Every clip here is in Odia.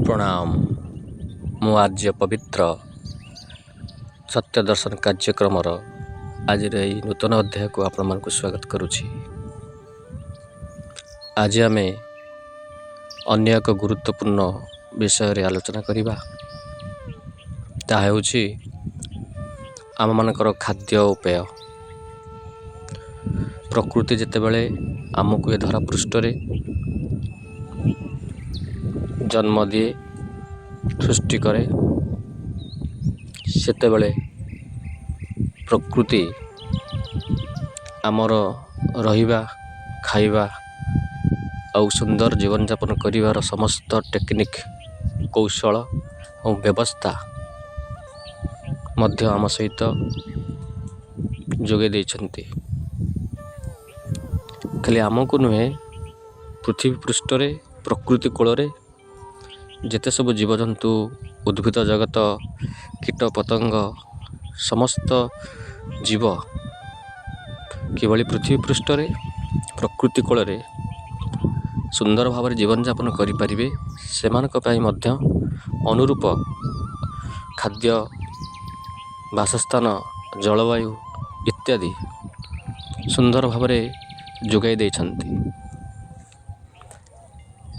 ପ୍ରଣାମ। ମୁଁ ଆର୍ଯ୍ୟ ପବିତ୍ର ସତ୍ୟ ଦର୍ଶନ କାର୍ଯ୍ୟକ୍ରମର ଆଜିର ଏହି ନୂତନ ଅଧ୍ୟାୟକୁ ଆପଣମାନଙ୍କୁ ସ୍ୱାଗତ କରୁଛି। ଆଜି ଆମେ ଅନ୍ୟ ଏକ ଗୁରୁତ୍ୱପୂର୍ଣ୍ଣ ବିଷୟରେ ଆଲୋଚନା କରିବା। ତାହା ହେଉଛି ଆମମାନଙ୍କର ଖାଦ୍ୟ ଓ ପେୟ। ପ୍ରକୃତି ଯେତେବେଳେ ଆମକୁ ଏ ଧରାପୃଷ୍ଠରେ ଜନ୍ମ ଦିଏ, ସୃଷ୍ଟି କରେ, ସେତେବେଳେ ପ୍ରକୃତି ଆମର ରହିବା, ଖାଇବା ଆଉ ସୁନ୍ଦର ଜୀବନଯାପନ କରିବାର ସମସ୍ତ ଟେକ୍ନିକ୍, କୌଶଳ ଓ ବ୍ୟବସ୍ଥା ମଧ୍ୟ ଆମ ସହିତ ଯୋଗାଇ ଦେଇଛନ୍ତି। ଖାଲି ଆମକୁ ନୁହେଁ, ପୃଥିବୀ ପୃଷ୍ଠରେ ପ୍ରକୃତି କୋଳରେ ଯେତେ ସବୁ ଜୀବଜନ୍ତୁ, ଉଦ୍ଭିଦ ଜଗତ, କୀଟ ପତଙ୍ଗ, ସମସ୍ତ ଜୀବ କିଭଳି ପୃଥିବୀ ପୃଷ୍ଠରେ ପ୍ରକୃତି କୋଳରେ ସୁନ୍ଦର ଭାବରେ ଜୀବନଯାପନ କରିପାରିବେ, ସେମାନଙ୍କ ପାଇଁ ମଧ୍ୟ ଅନୁରୂପ ଖାଦ୍ୟ, ବାସସ୍ଥାନ, ଜଳବାୟୁ ଇତ୍ୟାଦି ସୁନ୍ଦର ଭାବରେ ଯୋଗାଇ ଦେଇଛନ୍ତି।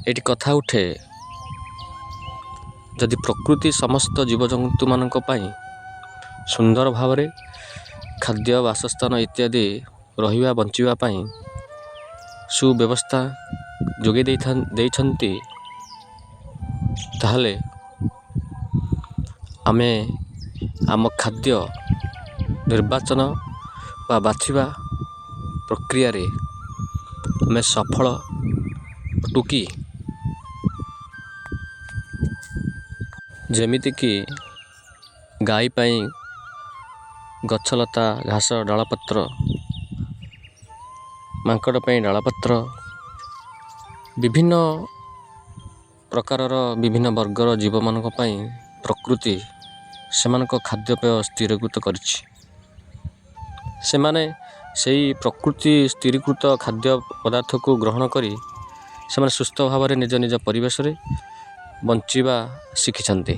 ଏଇଠି କଥା ଉଠେ, ଯଦି ପ୍ରକୃତି ସମସ୍ତ ଜୀବଜନ୍ତୁମାନଙ୍କ ପାଇଁ ସୁନ୍ଦର ଭାବରେ ଖାଦ୍ୟ, ବାସସ୍ଥାନ ଇତ୍ୟାଦି ରହିବା ବଞ୍ଚିବା ପାଇଁ ସୁବ୍ୟବସ୍ଥା ଯୋଗାଇ ଦେଇଛନ୍ତି, ତାହେଲେ ଆମେ ଆମ ଖାଦ୍ୟ ନିର୍ବାଚନ ବା ବାଛିବା ପ୍ରକ୍ରିୟାରେ ଆମେ ସଫଳ ଅଟୁ କି? ଯେମିତିକି ଗାଈ ପାଇଁ ଗଛଲତା, ଘାସ, ଡାଳପତ୍ର, ମାଙ୍କଡ଼ ପାଇଁ ଡାଳପତ୍ର, ବିଭିନ୍ନ ପ୍ରକାରର ବିଭିନ୍ନ ବର୍ଗର ଜୀବମାନଙ୍କ ପାଇଁ ପ୍ରକୃତି ସେମାନଙ୍କ ଖାଦ୍ୟପେୟ ସ୍ଥିରୀକୃତ କରିଛି। ସେମାନେ ସେଇ ପ୍ରକୃତି ସ୍ଥିରୀକୃତ ଖାଦ୍ୟ ପଦାର୍ଥକୁ ଗ୍ରହଣ କରି ସେମାନେ ସୁସ୍ଥ ଭାବରେ ନିଜ ନିଜ ପରିବେଶରେ ବଞ୍ଚିବା ଶିଖିଛନ୍ତି।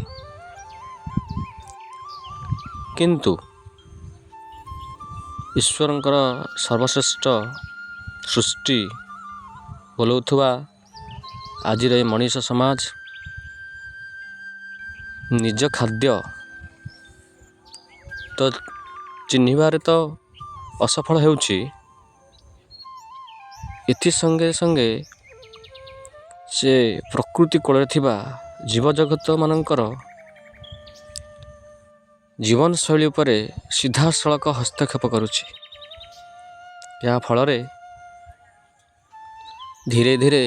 କିନ୍ତୁ ଈଶ୍ୱରଙ୍କର ସର୍ବଶ୍ରେଷ୍ଠ ସୃଷ୍ଟି ବୋଲାଉଥିବା ଆଜିର ଏ ମଣିଷ ସମାଜ ନିଜ ଖାଦ୍ୟ ତ ଚିହ୍ନିବାରେ ତ ଅସଫଳ ହେଉଛି, ଏଥି ସଙ୍ଗେ ସଙ୍ଗେ ସେ ପ୍ରକୃତି କୋଳରେ ଥିବା ଜୀବଜଗତମାନଙ୍କର ଜୀବନଶୈଳୀ ଉପରେ ସିଧାସଳଖ ହସ୍ତକ୍ଷେପ କରୁଛି। ଯାହାଫଳରେ ଧୀରେ ଧୀରେ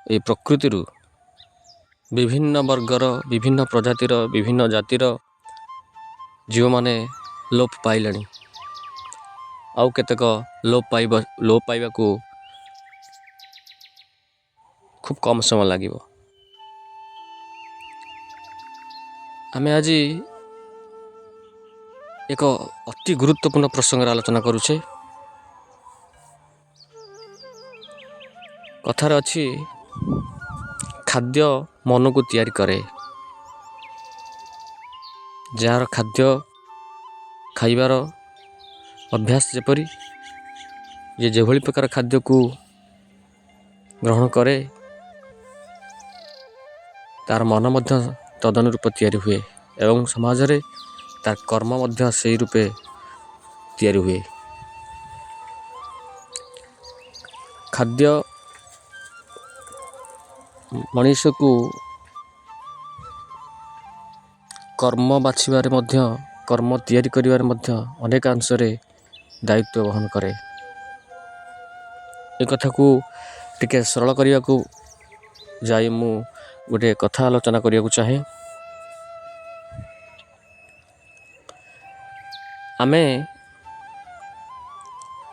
ଏଇ ପ୍ରକୃତିରୁ ବିଭିନ୍ନ ବର୍ଗର, ବିଭିନ୍ନ ପ୍ରଜାତିର, ବିଭିନ୍ନ ଜାତିର ଜୀବମାନେ ଲୋପ ପାଇଲେଣି, ଆଉ କେତେକ ଲୋପ ପାଇବାକୁ ଖୁବ୍ କମ୍ ସମୟ ଲାଗିବ। ଆମେ ଆଜି ଏକ ଅତି ଗୁରୁତ୍ୱପୂର୍ଣ୍ଣ ପ୍ରସଙ୍ଗରେ ଆଲୋଚନା କରୁଛେ। କଥାରେ ଅଛି, ଖାଦ୍ୟ ମନକୁ ତିଆରି କରେ। ଯାହାର ଖାଦ୍ୟ ଖାଇବାର ଅଭ୍ୟାସ ଯେପରି, ଯେ ଯେଭଳି ପ୍ରକାର ଖାଦ୍ୟକୁ ଗ୍ରହଣ କରେ, ତାର ମନ ମଧ୍ୟ ତଦନୁରୂପ ତିଆରି ହୁଏ ଏବଂ ସମାଜରେ ତାର କର୍ମ ମଧ୍ୟ ସେଇ ରୂପେ ତିଆରି ହୁଏ। ଖାଦ୍ୟ ମଣିଷକୁ କର୍ମ ବାଛିବାରେ ମଧ୍ୟ, କର୍ମ ତିଆରି କରିବାରେ ମଧ୍ୟ ଅନେକାଂଶରେ ଦାୟିତ୍ୱ ବହନ କରେ। ଏ କଥାକୁ ଟିକେ ସରଳ କରିବାକୁ ଯାଇ ମୁଁ ଗୋଟେ କଥା ଆଲୋଚନା କରିବାକୁ ଚାହେଁ। ଆମେ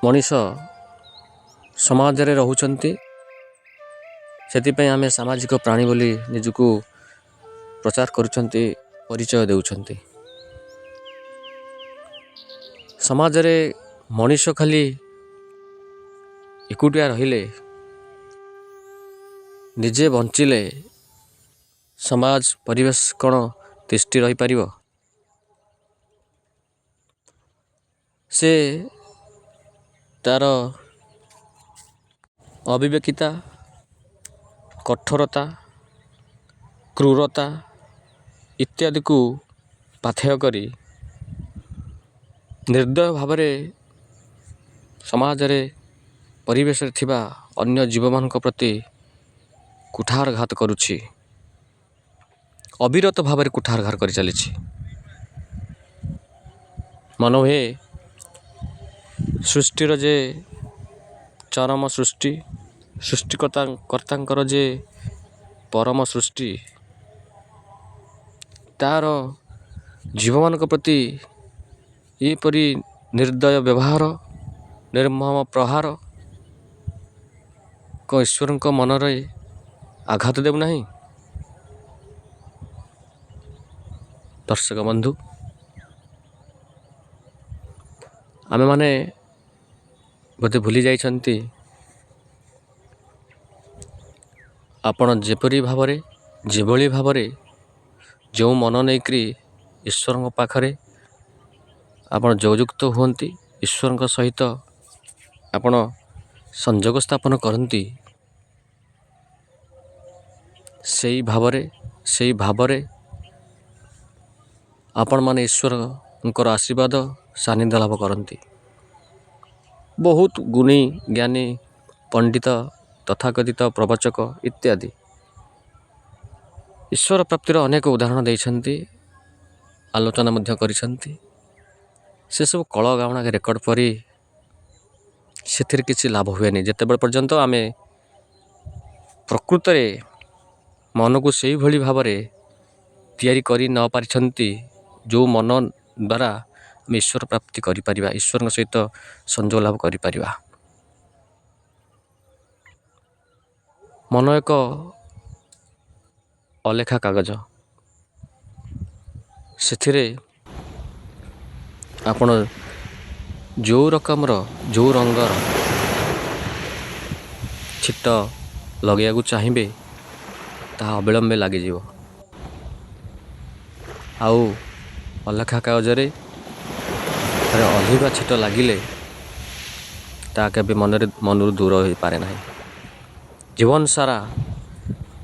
ମଣିଷ ସମାଜରେ ରହୁଛନ୍ତି, ସେଥିପାଇଁ ଆମେ ସାମାଜିକ ପ୍ରାଣୀ ବୋଲି ନିଜକୁ ପ୍ରଚାର କରୁଛନ୍ତି, ପରିଚୟ ଦେଉଛନ୍ତି। ସମାଜରେ ମଣିଷ ଖାଲି ଏକୁଟିଆ ରହିଲେ ନିଜେ ବଞ୍ଚିଲେ ସମାଜ ପରିବେଶ କ'ଣ ତିଷ୍ଠି ରହିପାରିବ? ସେ ତା'ର ଅବିବେକିତା, କଠୋରତା, କ୍ରୁରତା ଇତ୍ୟାଦିକୁ ପାଥେୟ କରି ନିର୍ଦ୍ଦୟ ଭାବରେ ସମାଜରେ ପରିବେଶରେ ଥିବା ଅନ୍ୟ ଜୀବମାନଙ୍କ ପ୍ରତି କୁଠାରଘାତ କରୁଛି, ଅବିରତ ଭାବରେ କୁଠାରଘାତ କରିଚାଲିଛି। ମନ ହୁଏ ସୃଷ୍ଟିର ଯେ ଚରମ ସୃଷ୍ଟି, ସୃଷ୍ଟିକର୍ତ୍ତା କର୍ତ୍ତାଙ୍କର ଯେ ପରମ ସୃଷ୍ଟି, ତା'ର ଜୀବମାନଙ୍କ ପ୍ରତି ଏପରି ନିର୍ଦ୍ଦୟ ବ୍ୟବହାର, ନିର୍ମମ ପ୍ରହାର କ'ଣ ଈଶ୍ୱରଙ୍କ ମନରେ ଆଘାତ ଦେଉନାହିଁ? ଦର୍ଶକ ବନ୍ଧୁ, ଆମେମାନେ ବୋଧେ ଭୁଲି ଯାଇଛନ୍ତି, ଆପଣ ଯେପରି ଭାବରେ ଯେଭଳି ଭାବରେ ଯେଉଁ ମନ ନେଇକରି ଈଶ୍ୱରଙ୍କ ପାଖରେ ଆପଣ ଯୋଗଯୁକ୍ତ ହୁଅନ୍ତି, ଈଶ୍ୱରଙ୍କ ସହିତ ଆପଣ ସଂଯୋଗ ସ୍ଥାପନ କରନ୍ତି, ସେଇ ଭାବରେ ସେଇ ଭାବରେ ଆପଣମାନେ ଈଶ୍ୱରଙ୍କର ଆଶୀର୍ବାଦ ସାନ୍ନିଧ୍ୟ ଲାଭ କରନ୍ତି। ବହୁତ ଗୁଣୀ ଜ୍ଞାନୀ ପଣ୍ଡିତ, ତଥାକଥିତ ପ୍ରବଚକ ଇତ୍ୟାଦି ଈଶ୍ୱର ପ୍ରାପ୍ତିର ଅନେକ ଉଦାହରଣ ଦେଇଛନ୍ତି, ଆଲୋଚନା ମଧ୍ୟ କରିଛନ୍ତି। ସେସବୁ କଳ ଗାଉଣା ରେକର୍ଡ଼ ପରି, ସେଥିରେ କିଛି ଲାଭ ହୁଏନି ଯେତେବେଳେ ପର୍ଯ୍ୟନ୍ତ ଆମେ ପ୍ରକୃତରେ ମନକୁ ସେଇଭଳି ଭାବରେ ତିଆରି କରି ନ ପାରିଛନ୍ତି, ଯେଉଁ ମନ ଦ୍ୱାରା ଆମେ ଈଶ୍ୱର ପ୍ରାପ୍ତି କରିପାରିବା, ଈଶ୍ୱରଙ୍କ ସହିତ ସଂଯୋଗ ଲାଭ କରିପାରିବା। ମନ ଏକ ଅଲେଖା କାଗଜ, ସେଥିରେ ଆପଣ ଯେଉଁ ରକମର ଯେଉଁ ରଙ୍ଗର ଛିଟ ଲଗାଇବାକୁ ଚାହିଁବେ, ତାହା ଅବିଳମ୍ବେ ଲାଗିଯିବ। ଆଉ ଅଲେଖା କାଗଜରେ ଥରେ ଅଲିଭା ଛିଟ ଲାଗିଲେ ତାହା କେବେ ମନରେ ମନରୁ ଦୂର ହୋଇପାରେ ନାହିଁ। ଜୀବନ ସାରା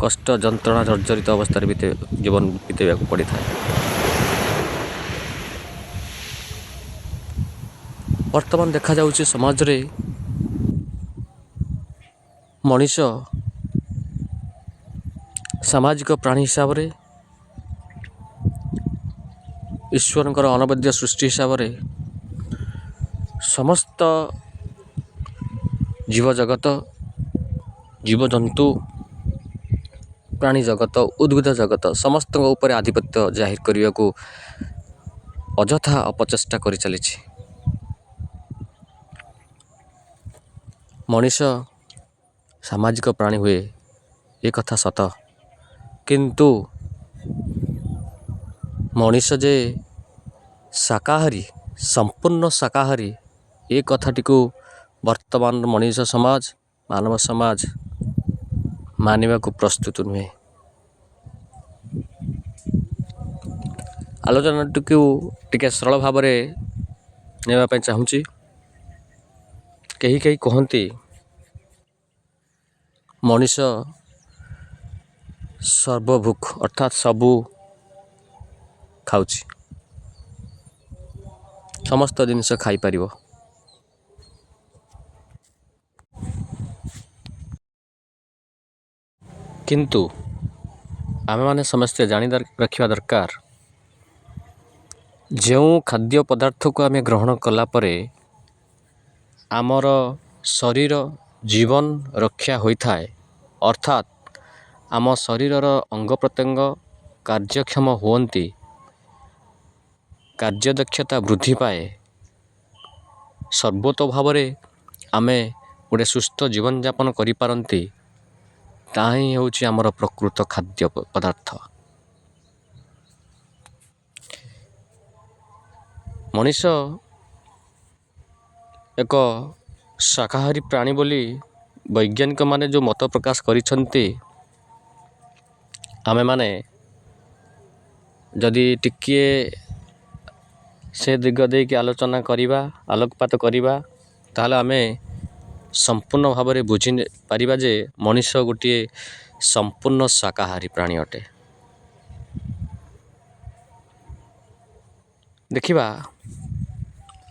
କଷ୍ଟ ଯନ୍ତ୍ରଣା ଜର୍ଜରିତ ଅବସ୍ଥାରେ ବିତେ ଜୀବନ ବିତେଇବାକୁ ପଡ଼ିଥାଏ। ବର୍ତ୍ତମାନ ଦେଖାଯାଉଛି ସମାଜରେ ମଣିଷ ସାମାଜିକ ପ୍ରାଣୀ ହିସାବରେ, ଈଶ୍ୱରଙ୍କର ଅନବଦ୍ୟ ସୃଷ୍ଟି ହିସାବରେ ସମସ୍ତ ଜୀବଜଗତ, ଜୀବଜନ୍ତୁ, ପ୍ରାଣୀ ଜଗତ, ଉଦ୍ଭିଦ ଜଗତ ସମସ୍ତଙ୍କ ଉପରେ ଆଧିପତ୍ୟ ଜାହିର କରିବାକୁ ଅଯଥା ଅପଚେଷ୍ଟା କରିଚାଲିଛି। ମଣିଷ ସାମାଜିକ ପ୍ରାଣୀ ହୁଏ ଏ କଥା ସତ, କିନ୍ତୁ ମଣିଷ ଯେ ଶାକାହାରୀ, ସମ୍ପୂର୍ଣ୍ଣ ଶାକାହାରୀ, ଏ କଥାଟିକୁ ବର୍ତ୍ତମାନ ମଣିଷ ସମାଜ, ମାନବ ସମାଜ ମାନିବାକୁ ପ୍ରସ୍ତୁତ ନୁହେଁ। ଆଲୋଚନାଟିକୁ ଟିକେ ସରଳ ଭାବରେ ନେବା ପାଇଁ ଚାହୁଁଛି। କେହି କେହି କୁହନ୍ତି ମଣିଷ ସର୍ବଭୁକ୍, ଅର୍ଥାତ୍ ସବୁ ଖାଉଛି, ସମସ୍ତ ଜିନିଷ ଖାଇପାରିବ। କିନ୍ତୁ ଆମେମାନେ ସମସ୍ତେ ଜାଣି ରଖିବା ଦରକାର, ଯେଉଁ ଖାଦ୍ୟ ପଦାର୍ଥକୁ ଆମେ ଗ୍ରହଣ କଲା ପରେ ଆମର ଶରୀର ଜୀବନ ରକ୍ଷା ହୋଇଥାଏ, ଅର୍ଥାତ୍ ଆମ ଶରୀରର ଅଙ୍ଗ ପ୍ରତ୍ୟଙ୍ଗ କାର୍ଯ୍ୟକ୍ଷମ ହୁଅନ୍ତି, କାର୍ଯ୍ୟଦକ୍ଷତା ବୃଦ୍ଧି ପାଏ, ସର୍ବୋତ୍ତ ଭାବରେ ଆମେ ଗୋଟେ ସୁସ୍ଥ ଜୀବନଯାପନ କରିପାରନ୍ତି, ତାହା ହିଁ ହେଉଛି ଆମର ପ୍ରକୃତ ଖାଦ୍ୟ ପଦାର୍ଥ। ମଣିଷ ଏକ ଶାକାହାରୀ ପ୍ରାଣୀ ବୋଲି ବୈଜ୍ଞାନିକମାନେ ଯେଉଁ ମତ ପ୍ରକାଶ କରିଛନ୍ତି, ଆମେମାନେ ଯଦି ଟିକିଏ ସେ ଦିଗ ଦେଇକି ଆଲୋଚନା କରିବା, ଆଲୋକପାତ କରିବା, ତାହେଲେ ଆମେ ସମ୍ପୂର୍ଣ୍ଣ ଭାବରେ ବୁଝି ପାରିବା ଯେ ମଣିଷ ଗୋଟିଏ ସମ୍ପୂର୍ଣ୍ଣ ଶାକାହାରୀ ପ୍ରାଣୀ ଅଟେ। ଦେଖିବା,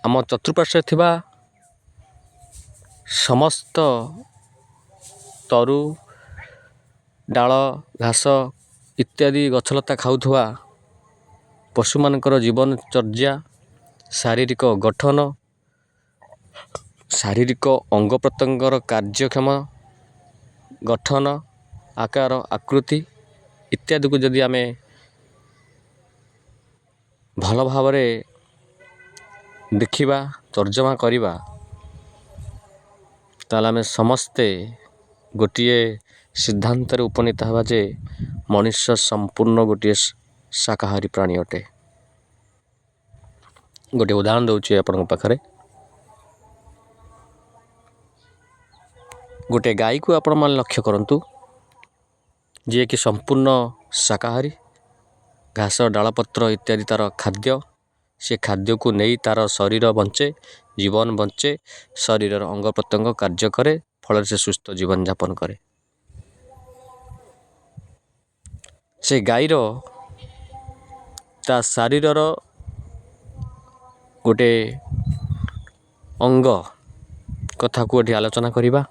ଆମ ଚତୁଃପାର୍ଶ୍ୱରେ ଥିବା ସମସ୍ତ ତରୁ, ଡାଳ, ଘାସ ଇତ୍ୟାଦି ଗଛଲତା ଖାଉଥିବା ପଶୁମାନଙ୍କର ଜୀବନଚର୍ଯ୍ୟା, ଶାରୀରିକ ଗଠନ, ଶାରୀରିକ ଅଙ୍ଗ ପ୍ରତ୍ୟଙ୍ଗର କାର୍ଯ୍ୟକ୍ଷମ ଗଠନ, ଆକାର ଆକୃତି ଇତ୍ୟାଦିକୁ ଯଦି ଆମେ ଭଲ ଭାବରେ ଦେଖିବା, ତର୍ଜମା କରିବା, ତାହେଲେ ଆମେ ସମସ୍ତେ ଗୋଟିଏ ସିଦ୍ଧାନ୍ତରେ ଉପନୀତ ହେବା ଯେ ମଣିଷ ସମ୍ପୂର୍ଣ୍ଣ ଗୋଟିଏ ଶାକାହାରୀ ପ୍ରାଣୀ ଅଟେ। ଗୋଟିଏ ଉଦାହରଣ ଦେଉଛି ଆପଣଙ୍କ ପାଖରେ। ଗୋଟିଏ ଗାଈକୁ ଆପଣମାନେ ଲକ୍ଷ୍ୟ କରନ୍ତୁ, ଯିଏକି ସମ୍ପୂର୍ଣ୍ଣ ଶାକାହାରୀ। ଘାସ, ଡାଳପତ୍ର ଇତ୍ୟାଦି ତା'ର ଖାଦ୍ୟ। ସେ ଖାଦ୍ୟକୁ ନେଇ ତା'ର ଶରୀର ବଞ୍ଚେ, ଜୀବନ ବଞ୍ଚେ, ଶରୀରର ଅଙ୍ଗ ପ୍ରତ୍ୟଙ୍ଗ କାର୍ଯ୍ୟ କରେ, ଫଳରେ ସେ ସୁସ୍ଥ ଜୀବନଯାପନ କରେ। ସେ ଗାଈର ତା ଶରୀରର ଗୋଟେ ଅଙ୍ଗ କଥାକୁ ଏଠି ଆଲୋଚନା କରିବା।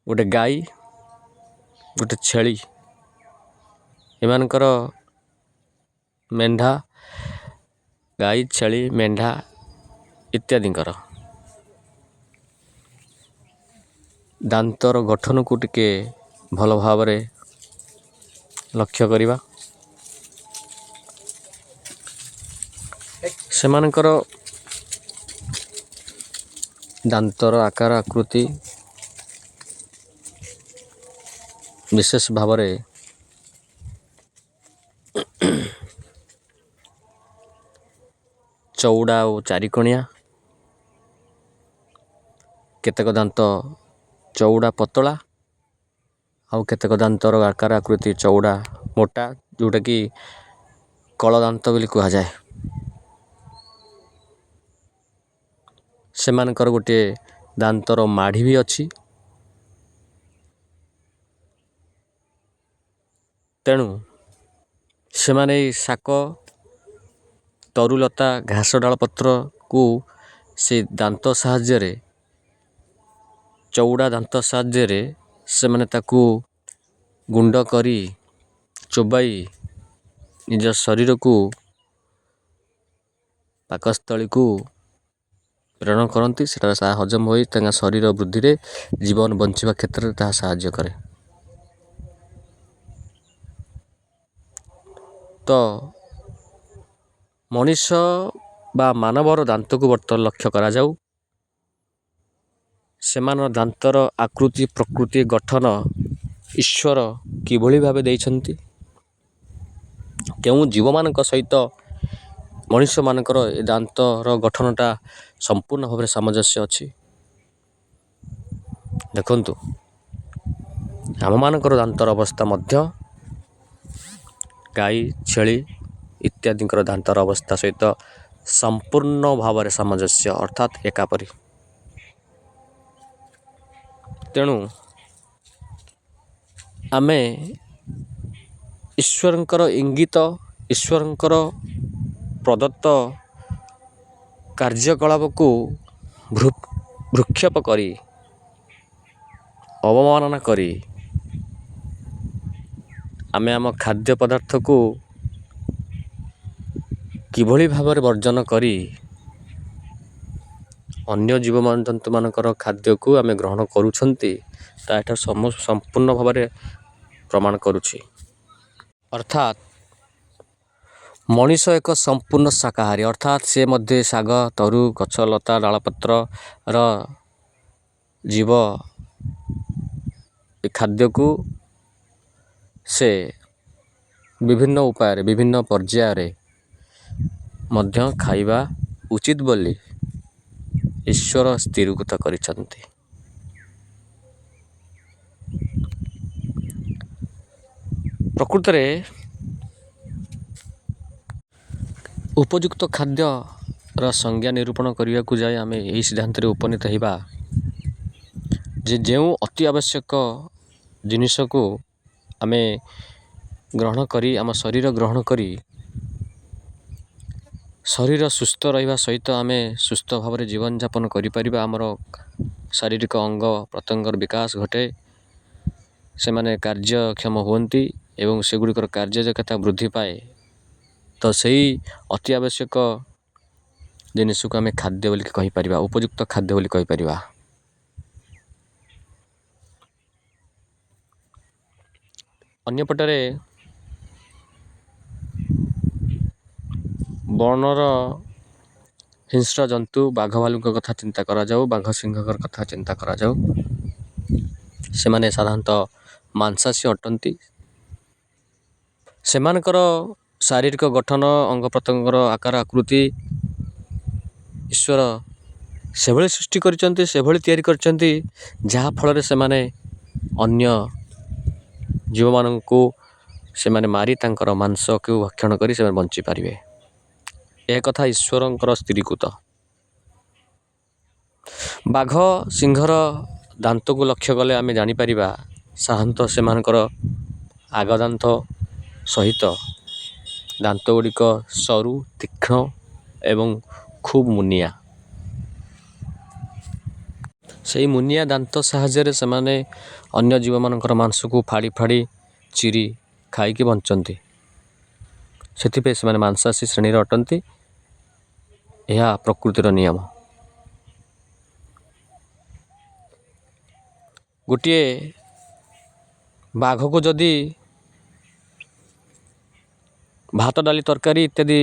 ଗୋଟେ ଗାଈ, ଗୋଟେ ଛେଳି, ଏମାନଙ୍କର ମେଣ୍ଢା, ଗାଈ, ଛେଳି, ମେଣ୍ଢା ଇତ୍ୟାଦିଙ୍କର ଦାନ୍ତର ଗଠନକୁ ଟିକେ ଭଲ ଭାବରେ ଲକ୍ଷ୍ୟ କରିବା। ସେମାନଙ୍କର ଦାନ୍ତର ଆକାର ଆକୃତି ବିଶେଷ ଭାବରେ ଚଉଡ଼ା ଓ ଚାରିକଣିଆ। କେତେକ ଦାନ୍ତ ଚଉଡ଼ା ପତଳା, ଆଉ କେତେକ ଦାନ୍ତର ଆକାର ଆକୃତି ଚଉଡ଼ା ମୋଟା, ଯେଉଁଟାକି କଳ ଦାନ୍ତ ବୋଲି କୁହାଯାଏ। ସେମାନଙ୍କର ଗୋଟିଏ ଦାନ୍ତର ମାଢ଼ି ବି ଅଛି। ତେଣୁ ସେମାନେ ଏଇ ଶାକ, ତରୁଲତା, ଘାସ, ଡାଳ ପତ୍ରକୁ ସେ ଦାନ୍ତ ସାହାଯ୍ୟରେ, ଚଉଡ଼ା ଦାନ୍ତ ସାହାଯ୍ୟରେ ସେମାନେ ତାକୁ ଗୁଣ୍ଡ କରି ଚୋବାଇ ନିଜ ଶରୀରକୁ, ପାକସ୍ଥଳୀକୁ ପ୍ରେରଣ କରନ୍ତି। ସେଠାରେ ତାହା ହଜମ ହୋଇ ତାଙ୍କ ଶରୀର ବୃଦ୍ଧିରେ, ଜୀବନ ବଞ୍ଚିବା କ୍ଷେତ୍ରରେ ତାହା ସାହାଯ୍ୟ କରେ। ତ ମଣିଷ ବା ମାନବର ଦାନ୍ତକୁ ବର୍ତ୍ତମାନ ଲକ୍ଷ୍ୟ କରାଯାଉ। ସେମାନଙ୍କ ଦାନ୍ତର ଆକୃତି ପ୍ରକୃତି ଗଠନ ଈଶ୍ୱର କିଭଳି ଭାବେ ଦେଇଛନ୍ତି, କେଉଁ ଜୀବମାନଙ୍କ ସହିତ ମଣିଷମାନଙ୍କର ଏ ଦାନ୍ତର ଗଠନଟା ସମ୍ପୂର୍ଣ୍ଣ ଭାବରେ ସାମଞ୍ଜସ୍ୟ ଅଛି, ଦେଖନ୍ତୁ। ଆମମାନଙ୍କର ଦାନ୍ତର ଅବସ୍ଥା ମଧ୍ୟ ଗାଈ, ଛେଳି ଇତ୍ୟାଦିଙ୍କର ଦାନ୍ତର ଅବସ୍ଥା ସହିତ ସମ୍ପୂର୍ଣ୍ଣ ଭାବରେ ସାମଞ୍ଜସ୍ୟ, ଅର୍ଥାତ୍ ଏକାପରି। ତେଣୁ ଆମେ ଈଶ୍ୱରଙ୍କର ଇଙ୍ଗିତ, ଈଶ୍ୱରଙ୍କର ପ୍ରଦତ୍ତ କାର୍ଯ୍ୟକଳାପକୁ ଭୃକ୍ଷେପ କରି, ଅବମାନନା କରି ଆମେ ଆମ ଖାଦ୍ୟ ପଦାର୍ଥକୁ କିଭଳି ଭାବରେ ବର୍ଜନ କରି ଅନ୍ୟ ଜୀବ ଜନ୍ତୁମାନଙ୍କର ଖାଦ୍ୟକୁ ଆମେ ଗ୍ରହଣ କରୁଛନ୍ତି, ତା ଏଠାରୁ ସମ୍ପୂର୍ଣ୍ଣ ଭାବରେ ପ୍ରମାଣ କରୁଛି। ଅର୍ଥାତ୍ ମଣିଷ ଏକ ସମ୍ପୂର୍ଣ୍ଣ ଶାକାହାରୀ, ଅର୍ଥାତ୍ ସେ ମଧ୍ୟ ଶାଗ, ତରୁ, ଗଛ ଲତା, ଡାଳପତ୍ରର ଜୀବ ଖାଦ୍ୟକୁ ସେ ବିଭିନ୍ନ ଉପାୟରେ, ବିଭିନ୍ନ ପର୍ଯ୍ୟାୟରେ ମଧ୍ୟ ଖାଇବା ଉଚିତ ବୋଲି ଈଶ୍ୱର ସ୍ଥିରୀକୃତ କରିଛନ୍ତି। ପ୍ରକୃତରେ ଉପଯୁକ୍ତ ଖାଦ୍ୟର ସଂଜ୍ଞା ନିରୂପଣ କରିବାକୁ ଯାଇ ଆମେ ଏହି ସିଦ୍ଧାନ୍ତରେ ଉପନୀତ ହେବା ଯେ ଯେଉଁ ଅତି ଆବଶ୍ୟକ ଜିନିଷକୁ ଆମେ ଗ୍ରହଣ କରି, ଆମ ଶରୀର ଗ୍ରହଣ କରି ଶରୀର ସୁସ୍ଥ ରହିବା ସହିତ ଆମେ ସୁସ୍ଥ ଭାବରେ ଜୀବନଯାପନ କରିପାରିବା, ଆମର ଶାରୀରିକ ଅଙ୍ଗ ପ୍ରତ୍ୟଙ୍ଗର ବିକାଶ ଘଟେ, ସେମାନେ କାର୍ଯ୍ୟକ୍ଷମ ହୁଅନ୍ତି ଏବଂ ସେଗୁଡ଼ିକର କାର୍ଯ୍ୟଦକ୍ଷତା ବୃଦ୍ଧି ପାଏ, ତ ସେଇ ଅତି ଆବଶ୍ୟକ ଜିନିଷକୁ ଆମେ ଖାଦ୍ୟ ବୋଲି କହିପାରିବା, ଉପଯୁକ୍ତ ଖାଦ୍ୟ ବୋଲି କହିପାରିବା। ଅନ୍ୟପଟରେ ବଣର ହିଂସ୍ର ଜନ୍ତୁ ବାଘ ଭାଲୁଙ୍କ କଥା ଚିନ୍ତା କରାଯାଉ, ବାଘ ସିଂହଙ୍କର କଥା ଚିନ୍ତା କରାଯାଉ, ସେମାନେ ସାଧାରଣତଃ ମାଂସାଶୀ ଅଟନ୍ତି। ସେମାନଙ୍କର ଶାରୀରିକ ଗଠନ, ଅଙ୍ଗ ପ୍ରତ୍ୟଙ୍ଗର ଆକାର ଆକୃତି ଈଶ୍ୱର ସେଭଳି ସୃଷ୍ଟି କରିଛନ୍ତି, ସେଭଳି ତିଆରି କରିଛନ୍ତି, ଯାହାଫଳରେ ସେମାନେ ଅନ୍ୟ ଜୀବମାନଙ୍କୁ ସେମାନେ ମାରି ତାଙ୍କର ମାଂସକୁ ଭକ୍ଷଣ କରି ସେମାନେ ବଞ୍ଚିପାରିବେ। ଏହା କଥା ଈଶ୍ୱରଙ୍କର ସ୍ଥିରୀକୃତ। ବାଘ ସିଂହର ଦାନ୍ତକୁ ଲକ୍ଷ୍ୟ କଲେ ଆମେ ଜାଣିପାରିବା, ସାଧାରଣତଃ ସେମାନଙ୍କର ଆଗ ଦାନ୍ତ ସହିତ ଦାନ୍ତ ଗୁଡ଼ିକ ସରୁ, ତୀକ୍ଷ୍ଣ ଏବଂ ଖୁବ୍ ମୁନିଆ। ସେଇ ମୁନିଆ ଦାନ୍ତ ସାହାଯ୍ୟରେ ସେମାନେ ଅନ୍ୟ ଜୀବମାନଙ୍କର ମାଂସକୁ ଫାଡ଼ି ଫାଡ଼ି ଚିରି ଖାଇକି ବଞ୍ଚନ୍ତି। ସେଥିପାଇଁ ସେମାନେ ମାଂସାଶୀ ଶ୍ରେଣୀର ଅଟନ୍ତି। ଏହା ପ୍ରକୃତିର ନିୟମ। ଗୋଟିଏ ବାଘକୁ ଯଦି ଭାତ, ଡାଲି, ତରକାରୀ ଇତ୍ୟାଦି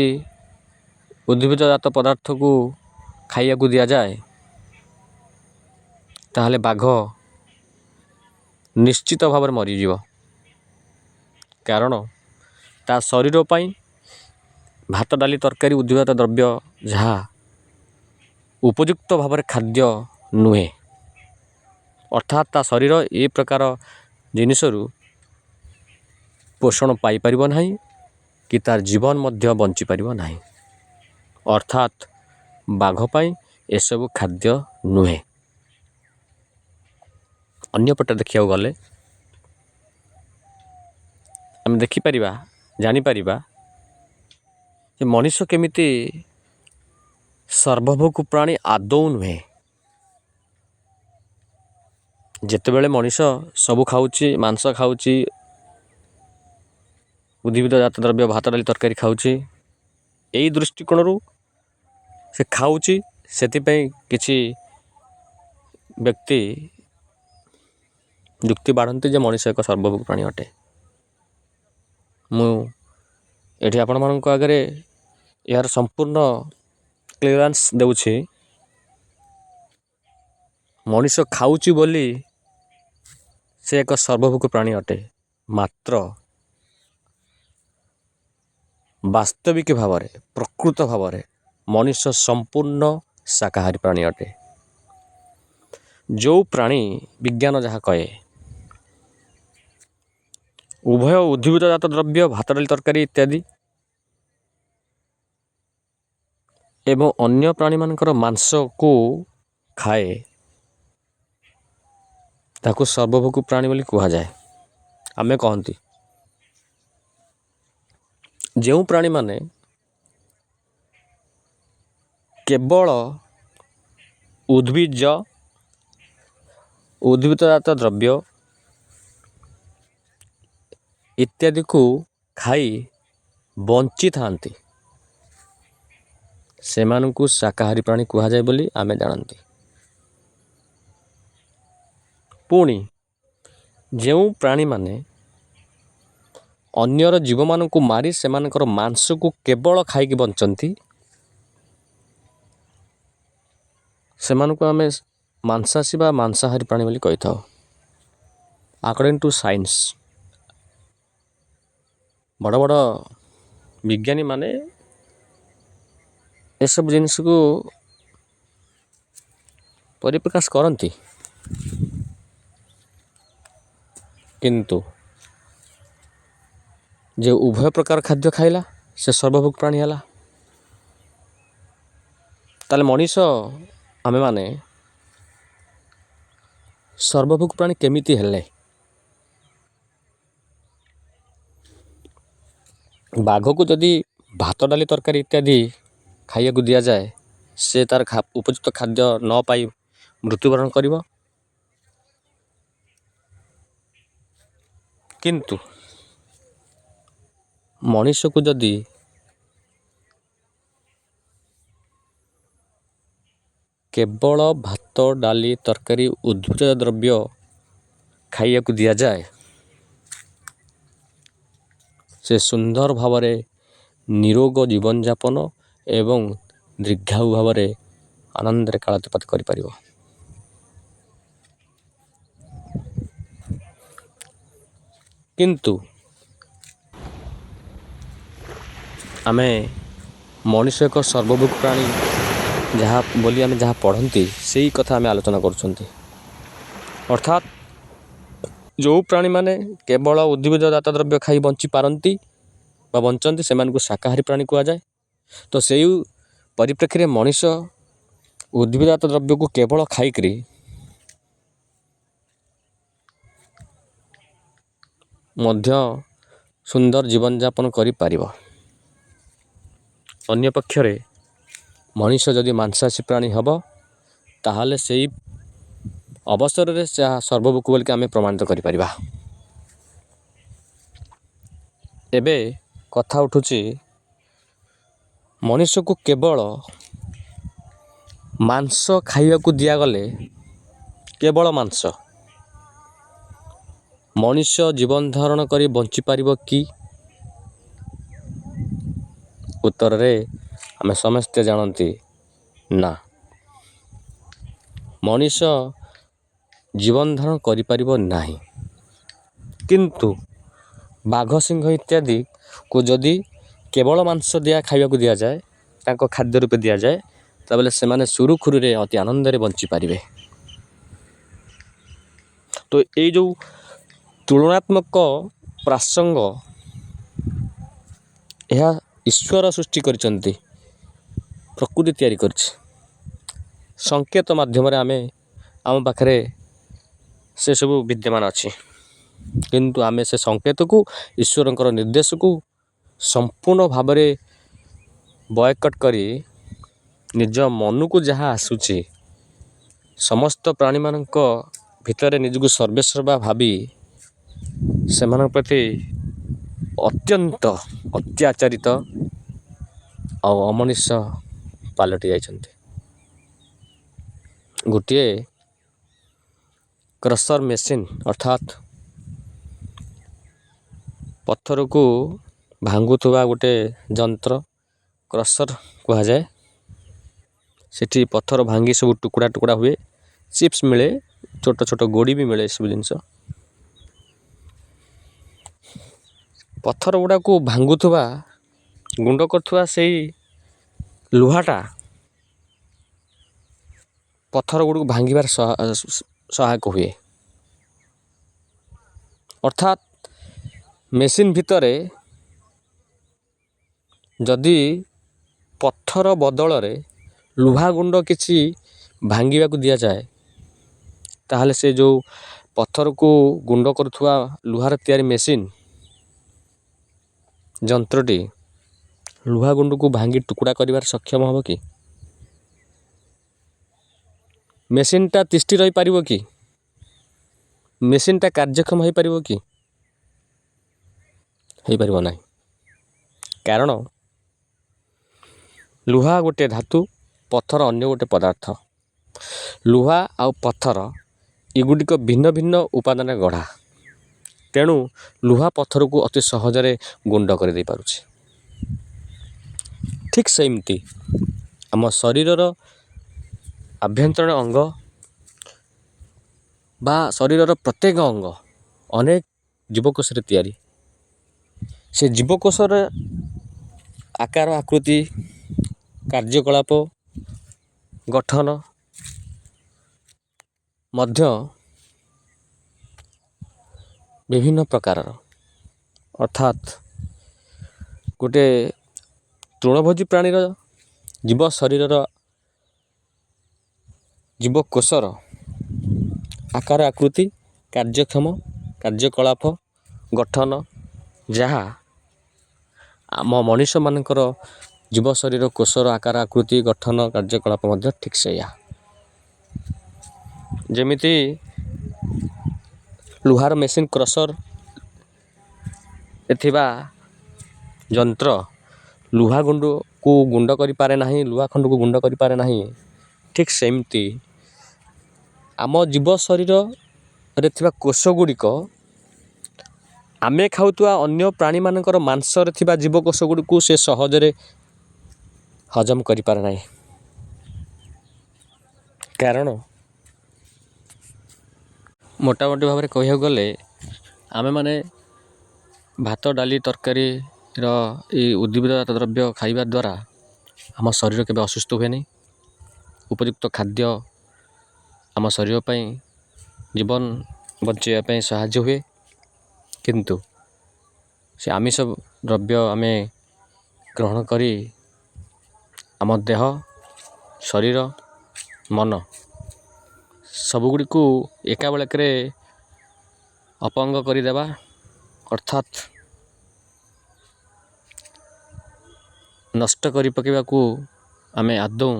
ଉଦ୍ଭିଦଜାତ ପଦାର୍ଥକୁ ଖାଇବାକୁ ଦିଆଯାଏ, ତାହେଲେ ବାଘ ନିଶ୍ଚିତ ଭାବରେ ମରିଯିବ, କାରଣ ତା ଶରୀର ପାଇଁ ଭାତ, ଡାଲି, ତରକାରୀ, ଉଦ୍ଭିଦଜାତ ଦ୍ରବ୍ୟ ଯାହା ଉପଯୁକ୍ତ ଭାବରେ ଖାଦ୍ୟ ନୁହେଁ। ଅର୍ଥାତ୍ ତା ଶରୀର ଏ ପ୍ରକାର ଜିନିଷରୁ ପୋଷଣ ପାଇପାରିବ ନାହିଁ କି ତାର ଜୀବନ ମଧ୍ୟ ବଞ୍ଚିପାରିବ ନାହିଁ। ଅର୍ଥାତ୍ ବାଘ ପାଇଁ ଏସବୁ ଖାଦ୍ୟ ନୁହେଁ। ଅନ୍ୟପଟେ ଦେଖିବାକୁ ଗଲେ ଆମେ ଦେଖିପାରିବା, ଜାଣିପାରିବା ଯେ ମଣିଷ କେମିତି ସର୍ବଭୋଗ ପ୍ରାଣୀ ଆଦୌ ନୁହେଁ। ଯେତେବେଳେ ମଣିଷ ସବୁ ଖାଉଛି, ମାଂସ ଖାଉଛି, ଉଦ୍ଭିଦ ଜାତ ଦ୍ରବ୍ୟ, ଭାତ, ଡାଲି, ତରକାରୀ ଖାଉଛି, ଏଇ ଦୃଷ୍ଟିକୋଣରୁ ସେ ଖାଉଛି, ସେଥିପାଇଁ କିଛି ବ୍ୟକ୍ତି ଯୁକ୍ତି ବାଢ଼ନ୍ତି ଯେ ମଣିଷ ଏକ ସର୍ବଭୋଗ ପ୍ରାଣୀ ଅଟେ। ମୁଁ ଏଠି ଆପଣମାନଙ୍କ ଆଗରେ ଏହାର ସମ୍ପୂର୍ଣ୍ଣ କ୍ଲିୟରାନ୍ସ ଦେଉଛି। ମଣିଷ ଖାଉଛି ବୋଲି ସେ ଏକ ସର୍ବଭୋଗ ପ୍ରାଣୀ ଅଟେ, ମାତ୍ର ବାସ୍ତବିକ ଭାବରେ, ପ୍ରକୃତ ଭାବରେ ମଣିଷ ସମ୍ପୂର୍ଣ୍ଣ ଶାକାହାରୀ ପ୍ରାଣୀ ଅଟେ। ଯେଉଁ ପ୍ରାଣୀ, ବିଜ୍ଞାନ ଯାହା କହେ, ଉଭୟ ଉଦ୍ଭିଦଜାତ ଦ୍ରବ୍ୟ, ଭାତ, ଡାଲି, ତରକାରୀ ଇତ୍ୟାଦି ଏବଂ ଅନ୍ୟ ପ୍ରାଣୀମାନଙ୍କର ମାଂସକୁ ଖାଏ, ତାକୁ ସର୍ବଭୋଗ ପ୍ରାଣୀ ବୋଲି କୁହାଯାଏ, ଆମେ କହନ୍ତି। ଯେଉଁ ପ୍ରାଣୀମାନେ କେବଳ ଉଦ୍ଭିଜ ଉଦ୍ଭିଦଜାତ ଦ୍ରବ୍ୟ ଇତ୍ୟାଦିକୁ ଖାଇ ବଞ୍ଚିଥାନ୍ତି, ସେମାନଙ୍କୁ ଶାକାହାରୀ ପ୍ରାଣୀ କୁହାଯାଏ ବୋଲି ଆମେ ଜାଣନ୍ତି। ପୁଣି ଯେଉଁ ପ୍ରାଣୀମାନେ ଅନ୍ୟର ଜୀବମାନଙ୍କୁ ମାରି ସେମାନଙ୍କର ମାଂସକୁ କେବଳ ଖାଇକି ବଞ୍ଚନ୍ତି, ସେମାନଙ୍କୁ ଆମେ ମାଂସାଶୀ ବା ମାଂସାହାରୀ ପ୍ରାଣୀ ବୋଲି କହିଥାଉ। ଆକର୍ଡ଼ିଂ ଟୁ ସାଇନ୍ସ, ବଡ଼ ବଡ଼ ବିଜ୍ଞାନୀମାନେ ଏସବୁ ଜିନିଷକୁ ପରିପ୍ରକାଶ କରନ୍ତି, କିନ୍ତୁ ଯେ ଉଭୟ ପ୍ରକାର ଖାଦ୍ୟ ଖାଇଲା ସେ ସର୍ବଭୁକ୍ ପ୍ରାଣୀ ହେଲା। ତାହେଲେ ମଣିଷ ଆମେମାନେ ସର୍ବଭୁକ୍ ପ୍ରାଣୀ କେମିତି ହେଲେ? ବାଘକୁ ଯଦି ଭାତ, ଡାଲି, ତରକାରୀ ଇତ୍ୟାଦି ଖାଇବାକୁ ଦିଆଯାଏ, ସେ ତା'ର ଉପଯୁକ୍ତ ଖାଦ୍ୟ ନ ପାଇ ମୃତ୍ୟୁବରଣ କରିବ। କିନ୍ତୁ ମଣିଷକୁ ଯଦି କେବଳ ଭାତ, ଡାଲି, ତରକାରୀ, ଉଦ୍ଭିଦ ଦ୍ରବ୍ୟ ଖାଇବାକୁ ଦିଆଯାଏ, ସେ ସୁନ୍ଦର ଭାବରେ ନିରୋଗ ଜୀବନଯାପନ ଏବଂ ଦୀର୍ଘାୟୁ ଭାବରେ ଆନନ୍ଦରେ କାଳାତିପାତ କରିପାରିବ। କିନ୍ତୁ ଆମେ ମଣିଷ ଏକ ସର୍ବଭୁକ୍ ପ୍ରାଣୀ ଯାହା ବୋଲି ଆମେ ଯାହା ପଢ଼ନ୍ତି, ସେଇ କଥା ଆମେ ଆଲୋଚନା କରୁଛନ୍ତି। ଅର୍ଥାତ୍ ଯେଉଁ ପ୍ରାଣୀମାନେ କେବଳ ଉଦ୍ଭିଦଜାତ ଦ୍ରବ୍ୟ ଖାଇ ବଞ୍ଚିପାରନ୍ତି ବା ବଞ୍ଚନ୍ତି, ସେମାନଙ୍କୁ ଶାକାହାରୀ ପ୍ରାଣୀ କୁହାଯାଏ। ତ ସେଇ ପରିପ୍ରେକ୍ଷୀରେ ମଣିଷ ଉଦ୍ଭିଦଜାତ ଦ୍ରବ୍ୟକୁ କେବଳ ଖାଇକରି ମଧ୍ୟ ସୁନ୍ଦର ଜୀବନଯାପନ କରିପାରିବ। ଅନ୍ୟପକ୍ଷରେ ମଣିଷ ଯଦି ମାଂସାଶୀ ପ୍ରାଣୀ ହେବ, ତାହେଲେ ସେଇ ଅବସରରେ ସେ ସର୍ବଭୁକ୍ ବୋଲିକି ଆମେ ପ୍ରମାଣିତ କରିପାରିବା। ଏବେ କଥା ଉଠୁଛି, ମଣିଷକୁ କେବଳ ମାଂସ ଖାଇବାକୁ ଦିଆଗଲେ, କେବଳ ମାଂସ, ମଣିଷ ଜୀବନ ଧାରଣ କରି ବଞ୍ଚିପାରିବ କି? ଉତ୍ତରରେ ଆମେ ସମସ୍ତେ ଜାଣନ୍ତି ନା, ମଣିଷ ଜୀବନ ଧାରଣ କରିପାରିବ ନାହିଁ। କିନ୍ତୁ ବାଘ, ସିଂହ ଇତ୍ୟାଦିକୁ ଯଦି କେବଳ ମାଂସ ଦିଆ ଖାଇବାକୁ ଦିଆଯାଏ, ତାଙ୍କ ଖାଦ୍ୟ ରୂପେ ଦିଆଯାଏ, ତାହେଲେ ସେମାନେ ସୁରୁଖୁରୁରେ ଅତି ଆନନ୍ଦରେ ବଞ୍ଚିପାରିବେ। ତ ଏଇ ଯେଉଁ ତୁଳନାତ୍ମକ ପ୍ରାସଙ୍ଗ, ଏହା ଈଶ୍ୱର ସୃଷ୍ଟି କରିଛନ୍ତି, ପ୍ରକୃତି ତିଆରି କରିଛି। ସଂକେତ ମାଧ୍ୟମରେ ଆମେ ଆମ ପାଖରେ ସେସବୁ ବିଦ୍ୟମାନ ଅଛି, କିନ୍ତୁ ଆମେ ସେ ସଂକେତକୁ, ଈଶ୍ୱରଙ୍କର ନିର୍ଦ୍ଦେଶକୁ ସମ୍ପୂର୍ଣ୍ଣ ଭାବରେ ବୟକଟ୍ କରି ନିଜ ମନକୁ ଯାହା ଆସୁଛି, ସମସ୍ତ ପ୍ରାଣୀମାନଙ୍କ ଭିତରେ ନିଜକୁ ସର୍ବେସର୍ବା ଭାବି ସେମାନଙ୍କ ପ୍ରତି ଅତ୍ୟନ୍ତ ଅତ୍ୟାଚାରିତ ଆଉ ଅମଣିଷ ପାଲଟି ଯାଇଛନ୍ତି। ଗୋଟିଏ କ୍ରସର୍ ମେସିନ୍, ଅର୍ଥାତ୍ ପଥରକୁ ଭାଙ୍ଗୁଥିବା ଗୋଟେ ଯନ୍ତ୍ର କ୍ରସର୍ କୁହାଯାଏ। ସେଠି ପଥର ଭାଙ୍ଗି ସବୁ ଟୁକୁଡ଼ା ଟୁକୁଡ଼ା ହୁଏ, ଚିପ୍ସ ମିଳେ, ଛୋଟ ଛୋଟ ଗୋଡ଼ି ବି ମିଳେ। ଏସବୁ ଜିନିଷ ପଥର ଗୁଡ଼ାକୁ ଭାଙ୍ଗୁଥିବା, ଗୁଣ୍ଡ କରୁଥିବା ସେଇ ଲୁହାଟା ପଥର ଗୁଡ଼ିକୁ ଭାଙ୍ଗିବାରେ ସହାୟକ ହୁଏ। ଅର୍ଥାତ୍ ମେସିନ୍ ଭିତରେ ଯଦି ପଥର ବଦଳରେ ଲୁହା ଗୁଣ୍ଡ କିଛି ଭାଙ୍ଗିବାକୁ ଦିଆଯାଏ, ତାହେଲେ ସେ ଯେଉଁ ପଥରକୁ ଗୁଣ୍ଡ କରୁଥିବା ଲୁହାର ତିଆରି ମେସିନ୍ ଯନ୍ତ୍ରଟି ଲୁହା ଗୁଣ୍ଡକୁ ଭାଙ୍ଗି ଟୁକୁଡ଼ା କରିବାରେ ସକ୍ଷମ ହେବ କି? ମେସିନ୍ଟା ତିଷ୍ଠି ରହିପାରିବ କି? ମେସିନ୍ଟା କାର୍ଯ୍ୟକ୍ଷମ ହୋଇପାରିବ କି? ହେଇପାରିବ ନାହିଁ। କାରଣ ଲୁହା ଗୋଟିଏ ଧାତୁ, ପଥର ଅନ୍ୟ ଗୋଟେ ପଦାର୍ଥ। ଲୁହା ଆଉ ପଥର ଏଗୁଡ଼ିକ ଭିନ୍ନ ଭିନ୍ନ ଉପାଦାନରେ ଗଢ଼ା। ତେଣୁ ଲୁହା ପଥରକୁ ଅତି ସହଜରେ ଗୁଣ୍ଡ କରିଦେଇପାରୁଛି। ଠିକ୍ ସେମିତି ଆମ ଶରୀରର ଆଭ୍ୟନ୍ତରୀଣ ଅଙ୍ଗ ବା ଶରୀରର ପ୍ରତ୍ୟେକ ଅଙ୍ଗ ଅନେକ ଜୀବକୋଷରେ ତିଆରି। ସେ ଜୀବକୋଷର ଆକାର, ଆକୃତି, କାର୍ଯ୍ୟକଳାପ, ଗଠନ ମଧ୍ୟ ବିଭିନ୍ନ ପ୍ରକାରର। ଅର୍ଥାତ୍ ଗୋଟେ ତୃଣଭୋଜୀ ପ୍ରାଣୀର ଜୀବ ଶରୀରର ଜୀବକୋଷର ଆକାର, ଆକୃତି, କାର୍ଯ୍ୟକ୍ଷମ, କାର୍ଯ୍ୟକଳାପ, ଗଠନ ଯାହା, ଆମ ମଣିଷମାନଙ୍କର ଜୀବ ଶରୀର କୋଷର ଆକାର, ଆକୃତି, ଗଠନ, କାର୍ଯ୍ୟକଳାପ ମଧ୍ୟ ଠିକ୍ ସେଇଆ। ଯେମିତି ଲୁହାର ମେସିନ୍ କ୍ରସର୍ ଥିବା ଯନ୍ତ୍ର ଲୁହା ଗୁଣ୍ଡକୁ ଗୁଣ୍ଡ କରିପାରେ ନାହିଁ, ଲୁହା ଖଣ୍ଡକୁ ଗୁଣ୍ଡ କରିପାରେ ନାହିଁ, ଠିକ୍ ସେମିତି ଆମ ଜୀବ ଶରୀରରେ ଥିବା କୋଷ ଗୁଡ଼ିକ ଆମେ ଖାଉଥିବା ଅନ୍ୟ ପ୍ରାଣୀମାନଙ୍କର ମାଂସରେ ଥିବା ଜୀବକୋଷ ଗୁଡ଼ିକୁ ସେ ସହଜରେ ହଜମ କରିପାରେ ନାହିଁ। କାରଣ ମୋଟାମୋଟି ଭାବରେ କହିବାକୁ ଗଲେ ଆମେମାନେ ଭାତ, ଡାଲି, ତରକାରୀର ଏଇ ଉଦ୍ଭିଦଜାତ ଦ୍ରବ୍ୟ ଖାଇବା ଦ୍ୱାରା ଆମ ଶରୀର କେବେ ଅସୁସ୍ଥ ହୁଏନି। ଉପଯୁକ୍ତ ଖାଦ୍ୟ ଆମ ଶରୀର ପାଇଁ, ଜୀବନ ବଞ୍ଚାଇବା ପାଇଁ ସାହାଯ୍ୟ ହୁଏ। କିନ୍ତୁ ସେ ଆମିଷ ଦ୍ରବ୍ୟ ଆମେ ଗ୍ରହଣ କରି ଆମ ଦେହ, ଶରୀର, ମନ ସବୁଗୁଡ଼ିକୁ ଏକାବେଳକରେ ଅପଙ୍ଗ କରିଦେବା, ଅର୍ଥାତ୍ ନଷ୍ଟ କରି ପକାଇବାକୁ ଆମେ ଆଦୌ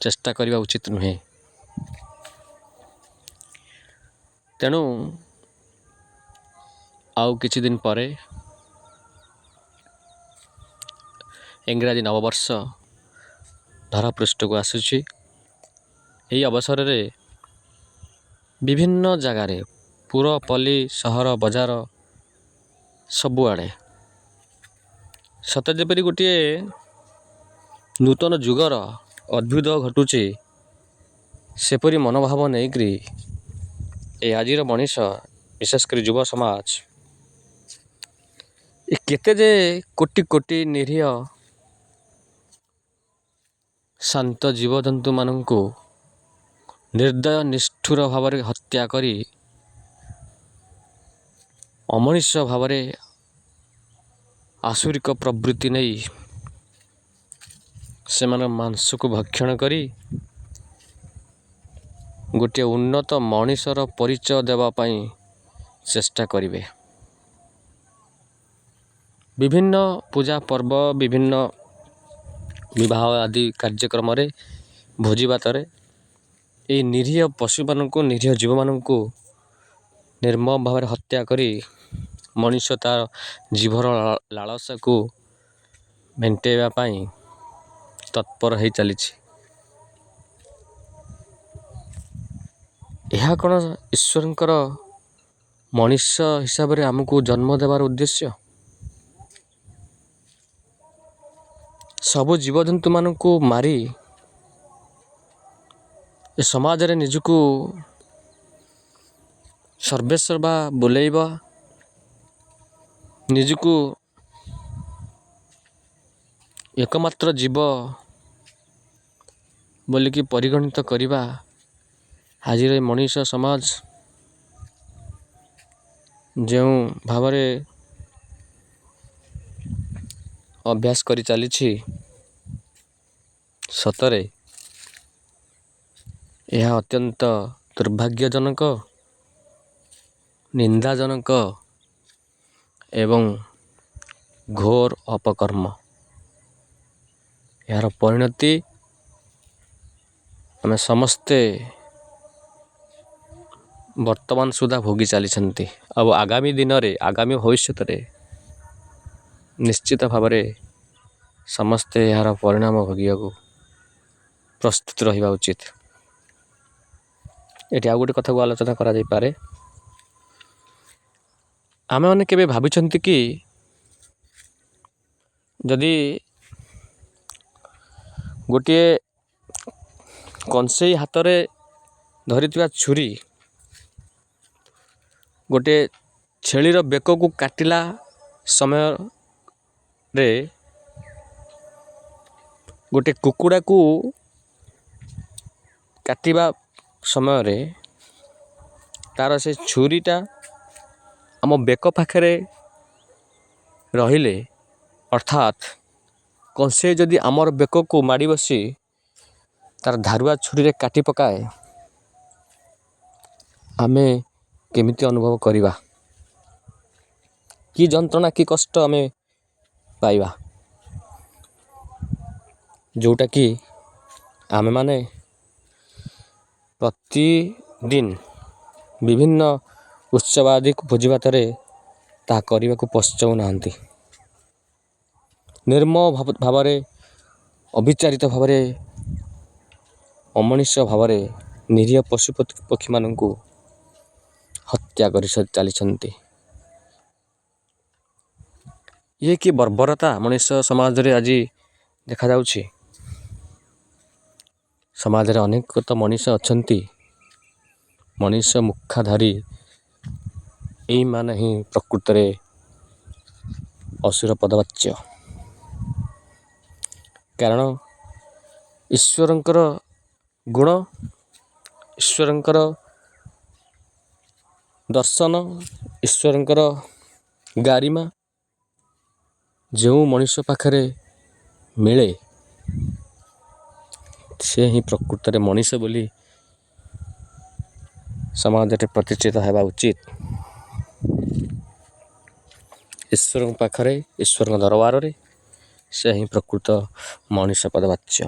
ଚେଷ୍ଟା କରିବା ଉଚିତ ନୁହେଁ। ତେଣୁ ଆଉ କିଛି ଦିନ ପରେ ଇଂରାଜୀ ନବବର୍ଷ ଧରାପୃଷ୍ଠକୁ ଆସୁଛି। ଏହି ଅବସରରେ ବିଭିନ୍ନ ଜାଗାରେ, ପୁରପଲ୍ଲୀ, ସହର, ବଜାର ସବୁଆଡ଼େ ସତେ ଯେପରି ଗୋଟିଏ ନୂତନ ଯୁଗର ଅଦ୍ଭୁତ ଘଟୁଛି, ସେପରି ମନୋଭାବ ନେଇକରି ଏ ଆଜିର ମଣିଷ, ବିଶେଷ କରି ଯୁବ ସମାଜ, ଏ କେତେ ଯେ କୋଟି କୋଟି ନିରୀହ ଶାନ୍ତ ଜୀବଜନ୍ତୁମାନଙ୍କୁ ନିର୍ଦ୍ଦୟ ନିଷ୍ଠୁର ଭାବରେ ହତ୍ୟା କରି ଅମଣିଷ ଭାବରେ ଆସୁରିକ ପ୍ରବୃତ୍ତି ନେଇ ସେମାନଙ୍କ ମାଂସକୁ ଭକ୍ଷଣ କରି ଗୋଟିଏ ଉନ୍ନତ ମଣିଷର ପରିଚୟ ଦେବା ପାଇଁ ଚେଷ୍ଟା କରିବେ। ବିଭିନ୍ନ ପୂଜା ପର୍ବ, ବିଭିନ୍ନ ବିବାହ ଆଦି କାର୍ଯ୍ୟକ୍ରମରେ, ଭୋଜିଭାତରେ ଏଇ ନିରୀହ ପଶୁମାନଙ୍କୁ, ନିରୀହ ଜୀବମାନଙ୍କୁ ନିର୍ମମ ଭାବରେ ହତ୍ୟା କରି ମଣିଷ ତା'ର ଜିଭର ଲାଳସାକୁ ମେଣ୍ଟେଇବା ପାଇଁ ତତ୍ପର ହେଇ ଚାଲିଛି। ଏହା କ'ଣ ଈଶ୍ୱରଙ୍କର ମଣିଷ ହିସାବରେ ଆମକୁ ଜନ୍ମ ଦେବାର ଉଦ୍ଦେଶ୍ୟ? ସବୁ ଜୀବଜନ୍ତୁମାନଙ୍କୁ ମାରି ଏ ସମାଜରେ ନିଜକୁ ସର୍ବେସର୍ବା ବୋଲେଇବା, ନିଜକୁ ଏକମାତ୍ର ଜୀବ ବୋଲିକି ପରିଗଣିତ କରିବା ଆଜିର ଏ ମଣିଷ ସମାଜ ଯେଉଁ ଭାବରେ ଅଭ୍ୟାସ କରି ଚାଲିଛି, ସତରେ ଏହା ଅତ୍ୟନ୍ତ ଦୁର୍ଭାଗ୍ୟଜନକ, ନିନ୍ଦାଜନକ ଏବଂ ଘୋର ଅପକର୍ମ। ଏହାର ପରିଣତି ଆମେ ସମସ୍ତେ ବର୍ତ୍ତମାନ ସୁଦ୍ଧା ଭୋଗି ଚାଲିଛନ୍ତି, ଆଉ ଆଗାମୀ ଦିନରେ, ଆଗାମୀ ଭବିଷ୍ୟତରେ ନିଶ୍ଚିତ ଭାବରେ ସମସ୍ତେ ଏହାର ପରିଣାମ ଭୋଗିବାକୁ ପ୍ରସ୍ତୁତ ରହିବା ଉଚିତ। ଏଠି ଆଉ ଗୋଟେ କଥାକୁ ଆଲୋଚନା କରାଯାଇପାରେ। ଆମେମାନେ କେବେ ଭାବିଛନ୍ତି କି, ଯଦି ଗୋଟିଏ କଂସେଇ ହାତରେ ଧରିଥିବା ଛୁରୀ ଗୋଟିଏ ଛେଳିର ବେକକୁ କାଟିଲା ସମୟରେ ଗୋଟେ କୁକୁଡ଼ାକୁ କାଟିବା ସମୟରେ ତା'ର ସେ ଛୁରୀଟା ଆମ ବେକ ପାଖରେ ରହିଲେ ଅର୍ଥାତ୍ କଂସେଇ ଯଦି ଆମର ବେକକୁ ମାଡ଼ି ବସି ତାର ଧାରୁଆ ଛୁରୀରେ କାଟି ପକାଏ, ଆମେ କେମିତି ଅନୁଭବ କରିବା? କି ଯନ୍ତ୍ରଣା, କି କଷ୍ଟ ଆମେ ପାଇବା, ଯେଉଁଟାକି ଆମେମାନେ ପ୍ରତିଦିନ ବିଭିନ୍ନ ଉତ୍ସବ ଆଦି ଭୋଜିଭାତରେ ତାହା କରିବାକୁ ପଛାଉନାହାନ୍ତି। ନିର୍ମମ ଭାବରେ, ଅବିଚାରିତ ଭାବରେ, ଅମଣିଷ ଭାବରେ ନିରୀହ ପଶୁ ପକ୍ଷୀମାନଙ୍କୁ ହତ୍ୟା କରି ଚାଲିଛନ୍ତି। ଇଏ କି ବର୍ବରତା ମଣିଷ ସମାଜରେ ଆଜି ଦେଖାଯାଉଛି। ସମାଜରେ ଅନେକ ତ ମଣିଷ ଅଛନ୍ତି, ମଣିଷ ମୁଖାଧାରୀ, ଏଇମାନେ ହିଁ ପ୍ରକୃତରେ ଅସୁର ପଦବାଚ୍ୟ। କାରଣ ଈଶ୍ୱରଙ୍କର ଗୁଣ, ଈଶ୍ୱରଙ୍କର ଦର୍ଶନ, ଈଶ୍ୱରଙ୍କର ଗାରିମା ଯେଉଁ ମଣିଷ ପାଖରେ ମିଳେ, ସେ ହିଁ ପ୍ରକୃତରେ ମଣିଷ ବୋଲି ସମାଜରେ ପ୍ରତିଷ୍ଠିତ ହେବା ଉଚିତ। ଈଶ୍ୱରଙ୍କ ପାଖରେ, ଈଶ୍ୱରଙ୍କ ଦରବାରରେ ସେ ହିଁ ପ୍ରକୃତ ମଣିଷ ପଦବାଚ୍ୟ।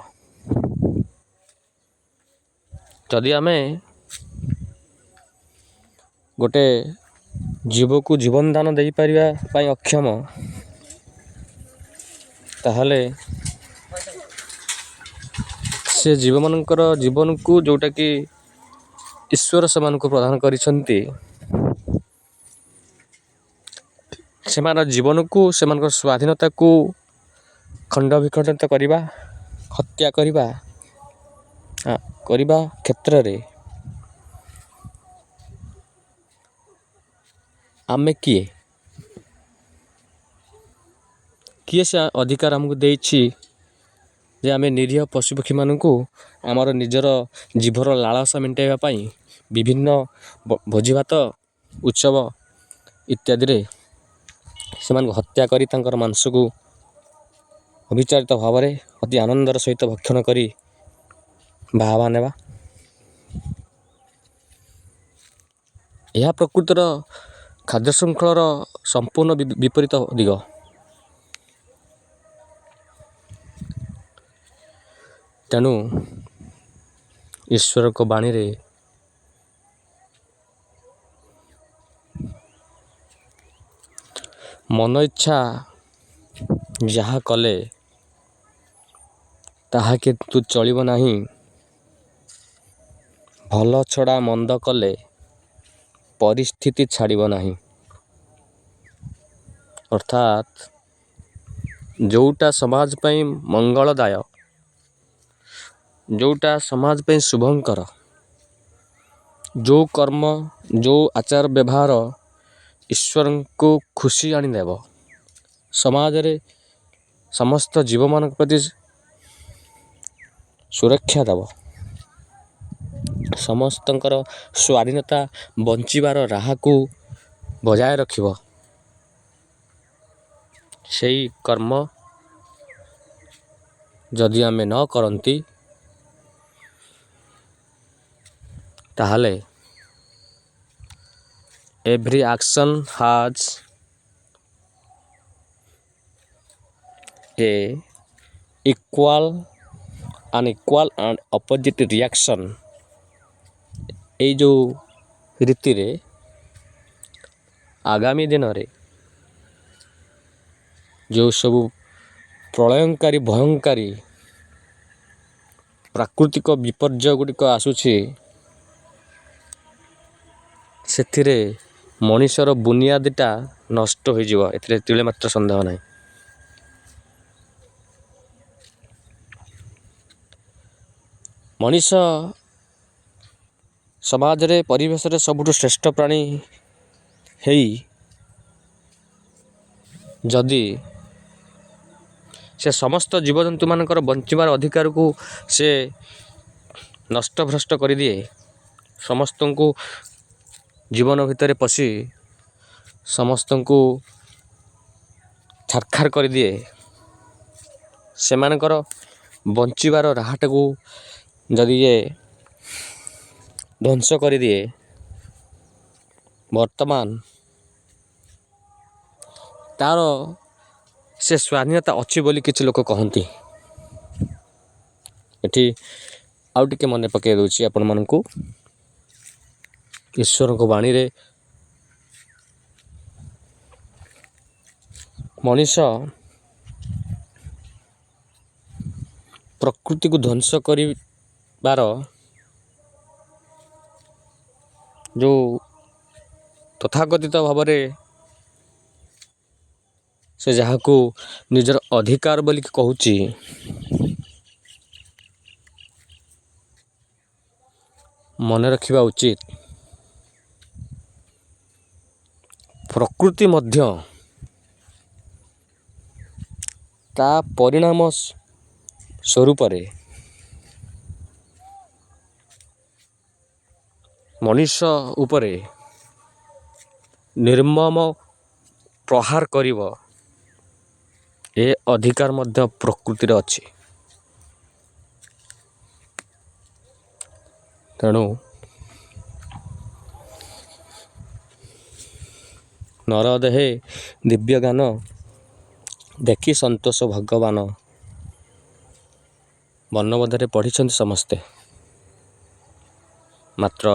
ଯଦି ଆମେ ଗୋଟେ ଜୀବକୁ ଜୀବନ ଦାନ ଦେଇପାରିବା ପାଇଁ ଅକ୍ଷମ, ତାହେଲେ ସେ ଜୀବମାନଙ୍କର ଜୀବନକୁ, ଯେଉଁଟାକି ଈଶ୍ୱର ସେମାନଙ୍କୁ ପ୍ରଦାନ କରିଛନ୍ତି, ସେମାନଙ୍କ ଜୀବନକୁ, ସେମାନଙ୍କର ସ୍ୱାଧୀନତାକୁ ଖଣ୍ଡ ବିଖଣ୍ଡିତ କରିବା, ହତ୍ୟା କରିବା କ୍ଷେତ୍ରରେ ଆମେ କିଏ? କିଏ ସେ ଅଧିକାର ଆମକୁ ଦେଇଛି ଯେ ଆମେ ନିରୀହ ପଶୁପକ୍ଷୀମାନଙ୍କୁ ଆମର ନିଜର ଜିଭର ଲାଳସା ମେଣ୍ଟାଇବା ପାଇଁ ବିଭିନ୍ନ ଭୋଜିଭାତ, ଉତ୍ସବ ଇତ୍ୟାଦିରେ ସେମାନଙ୍କୁ ହତ୍ୟା କରି ତାଙ୍କର ମାଂସକୁ ଅବିଚାରିତ ଭାବରେ ଅତି ଆନନ୍ଦର ସହିତ ଭକ୍ଷଣ କରି ବାହାବା ନେବା? ଏହା ପ୍ରକୃତର ଖାଦ୍ୟ ଶୃଙ୍ଖଳର ସମ୍ପୂର୍ଣ୍ଣ ବିପରୀତ ଦିଗ। ତେଣୁ ଈଶ୍ୱରଙ୍କ ବାଣୀରେ ମନ ଇଚ୍ଛା ଯାହା କଲେ ତାହା କିନ୍ତୁ ଚଳିବ ନାହିଁ, ଭଲ ଛଡ଼ା ମନ୍ଦ କଲେ ପରିସ୍ଥିତି ଛାଡ଼ିବ ନାହିଁ। ଅର୍ଥାତ୍ ଯେଉଁଟା ସମାଜ ପାଇଁ ମଙ୍ଗଳଦାୟ, ଯେଉଁଟା ସମାଜ ପାଇଁ ଶୁଭଙ୍କର, ଯେଉଁ କର୍ମ, ଯେଉଁ ଆଚାର ବ୍ୟବହାର ଈଶ୍ୱରଙ୍କୁ ଖୁସି ଆଣିଦେବ, ସମାଜରେ ସମସ୍ତ ଜୀବମାନଙ୍କ ପ୍ରତି ସୁରକ୍ଷା ଦେବ, ସମସ୍ତଙ୍କର ସ୍ୱାଧୀନତା ବଞ୍ଚିବାର ରାହାକୁ ବଜାୟ ରଖିବ, ସେଇ କର୍ମ ଯଦି ଆମେ ନ କରନ୍ତି, ତାହେଲେ every action has a equal an equal and opposite reaction, ଏଇ ଯେଉଁ ରୀତିରେ ଆଗାମୀ ଦିନରେ ଯେଉଁ ସବୁ ପ୍ରଳୟଙ୍କାରୀ, ଭୟଙ୍କାରୀ ପ୍ରାକୃତିକ ବିପର୍ଯ୍ୟୟ ଗୁଡ଼ିକ ଆସୁଛି, ସେଥିରେ ମଣିଷର ବୁନିୟାଦିଟା ନଷ୍ଟ ହୋଇଯିବ, ଏଥିରେ ତିଳେ ମାତ୍ର ସନ୍ଦେହ ନାହିଁ। ମଣିଷ ସମାଜରେ, ପରିବେଶରେ ସବୁଠୁ ଶ୍ରେଷ୍ଠ ପ୍ରାଣୀ ହେଇ ଯଦି ସେ ସମସ୍ତ ଜୀବଜନ୍ତୁମାନଙ୍କର ବଞ୍ଚିବାର ଅଧିକାରକୁ ସେ ନଷ୍ଟଭ୍ରଷ୍ଟ କରିଦିଏ, ସମସ୍ତଙ୍କୁ ଜୀବନ ଭିତରେ ପଶି ସମସ୍ତଙ୍କୁ ଛାରଖାର କରିଦିଏ, ସେମାନଙ୍କର ବଞ୍ଚିବାର ରାହାଟାକୁ ଯଦି ଇଏ ଧ୍ୱଂସ କରିଦିଏ, ବର୍ତ୍ତମାନ ତା'ର ସେ ସ୍ୱାଧୀନତା ଅଛି ବୋଲି କିଛି ଲୋକ କହନ୍ତି। ଏଠି ଆଉ ଟିକେ ମନେ ପକାଇ ଦେଉଛି ଆପଣମାନଙ୍କୁ, ଈଶ୍ୱରଙ୍କ ବାଣୀରେ ମଣିଷ ପ୍ରକୃତିକୁ ଧ୍ୱଂସ କରିବାର ଯେଉଁ ତଥାକଥିତ ଭାବରେ ସେ ଯାହାକୁ ନିଜର ଅଧିକାର ବୋଲିକି କହୁଛି, ମନେ ରଖିବା ଉଚିତ ପ୍ରକୃତି ମଧ୍ୟ ତା ପରିଣାମ ସ୍ୱରୂପରେ ମଣିଷ ଉପରେ ନିର୍ମମ ପ୍ରହାର କରିବ, ଏ ଅଧିକାର ମଧ୍ୟ ପ୍ରକୃତିରେ ଅଛି। ତେଣୁ ନର ଦେହେ ଦିବ୍ୟ ଜ୍ଞାନ, ଦେଖି ସନ୍ତୋଷ ଭଗବାନ, ବର୍ଣ୍ଣବୋଧରେ ପଢ଼ିଛନ୍ତି ସମସ୍ତେ। ମାତ୍ର